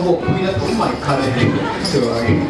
Vawkpui na tho mai kha le chuvangin.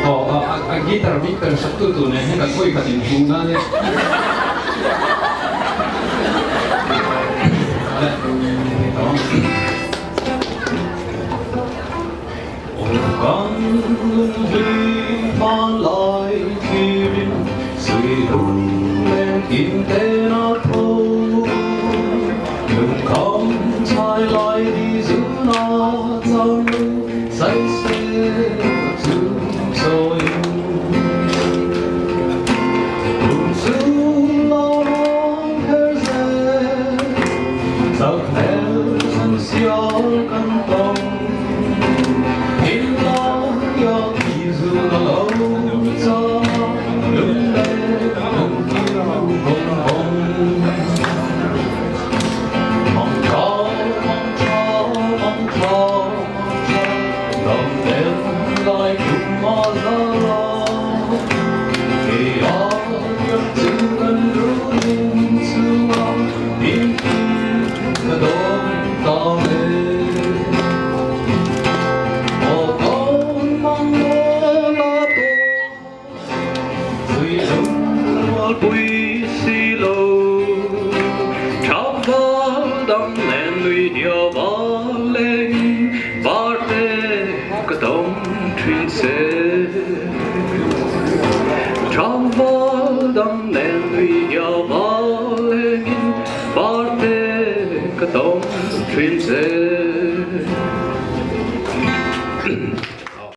Aw a guitar min per sak tu tu nen hian kan hawi khat inhmuh na ania. Aw kan lunghlui hmanlai thlirin sui lunglen kimten a tho. Lungkham chhai lai ni zuna chang sai se chu sawi Kum su lo rong her zel Sak hmel san sial kan tawng